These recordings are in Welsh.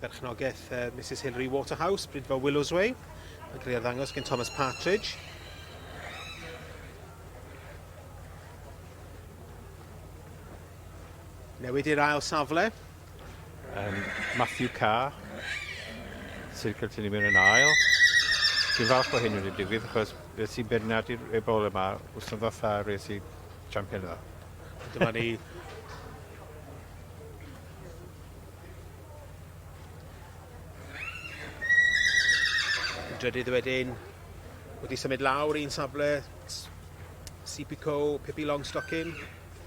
berchnogaeth Mrs Hilary Waterhouse, Brydfa Willowsway, yn cael ei arddangos gen Thomas Partridge. Newid i'r ail safle. Matthew Carr, sydd cael tynnu mewn yn ail. Dwi'n falch bod hyn wedi digwydd achos fe sy'n beirniadu'r ebol yma wythnos ddiwetha res i champion iddo. Dyma ni. Yn drydydd wedyn, wedi symud lawr un safle, CPCO, Pippi Longstocking.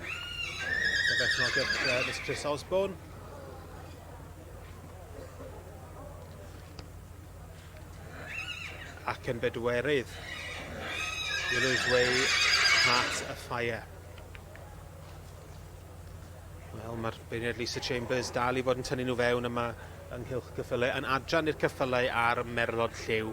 Y berchnogaeth Miss Chris Osborne. Ac yn bedwerydd, Willows Way, Heart of Fire. Wel, mae'r beirniad Lisa Chambers dal i fod yn tynnu nhw fewn yma ynghylch cyffylau, yn adran i'r cyffylau a'r merlod lliw.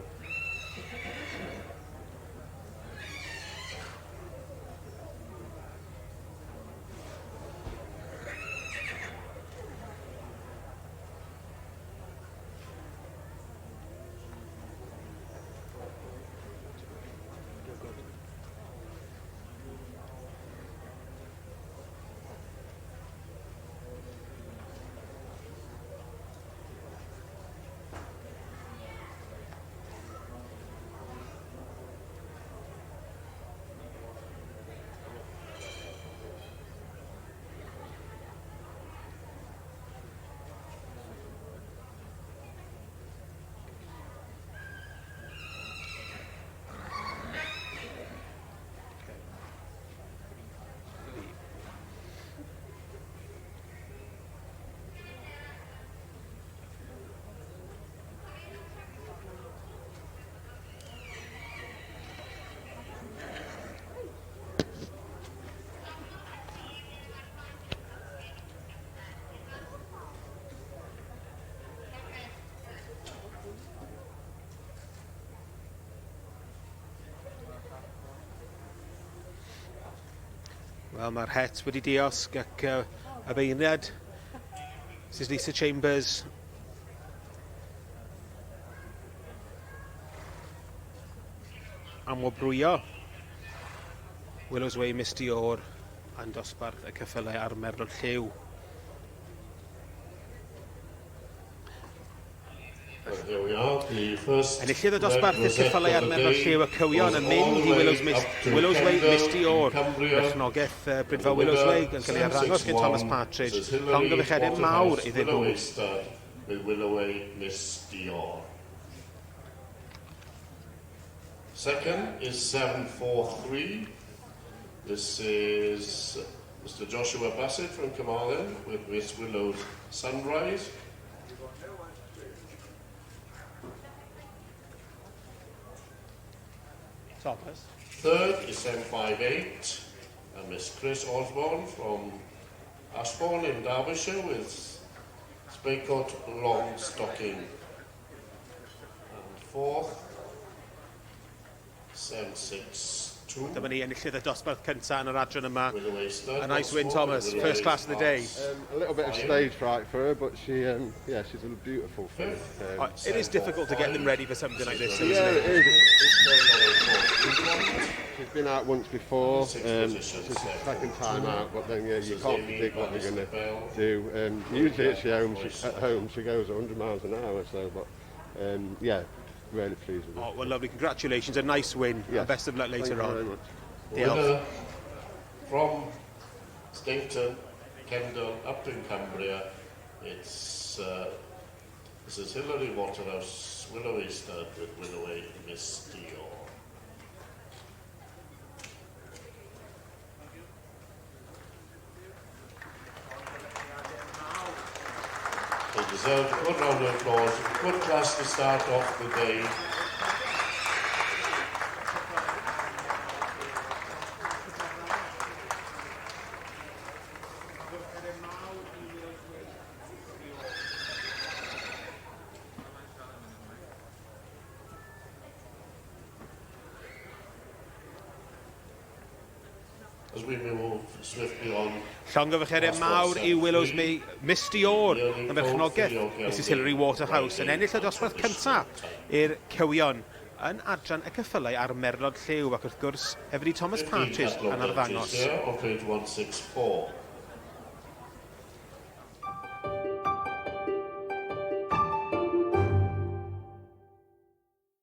Wel, mae'r het wedi diosg ac y beirniad, Mrs Lisa Chambers, am wobrwyo Willows Way Miss Dior yn dosbarth y ceffylau a'r merlod lliw. Enillydd y dosbarth i'r ceffylau a'r merlod lliw y cywion yn mynd i Willows, Miss, Willows Way Misty Orr. Berchnogaeth Brydfa Willows Way yn cael ei arddangos gen Thomas Partridge. Llongyfarchiadau mawr iddyn nhw. With Willoway Miss Dior. Second is 743. This is Mr Joshua Bassett from Carmarthen with Miss Willow's Sunrise. Thomas. Third is 758, and Miss Chris Osborne from Ashbourne in Derbyshire with Spaycoat Long Stocking. And fourth, 762. Dyma ni enillydd y dosbarth cyntaf yn yr adran yma. A nice win, Thomas. First class of the day. A little bit of stage fright for her, but she, yeah, she's a beautiful filly. It is difficult to get them ready for something like this, isn't yeah, it? it is. She's been out once before. It's the second time out, but then yeah, you can't predict what they're going to do. Usually at home she goes 100 miles an hour, so but yeah, really pleased with it. Oh, well, lovely. Congratulations. A nice win. Yes. And best of luck later Thank you on. very much. Diolch. From Stainton, Kendal, up in Cumbria, it's Mrs Hilary Waterhouse, Willoway Stud with Willoway Miss Dior. They deserve a good round of applause, a good class to start off the day. As we move Llongyfarchiadau mawr i Willows May Misty Orr yn berchnogaeth Mrs Hilary Waterhouse yn ennill y dosbarth cyntaf i'r cywion yn adran y ceffylau a'r merlod lliw ac wrth gwrs hefyd i Thomas Partridge yn arddangos. Of 164.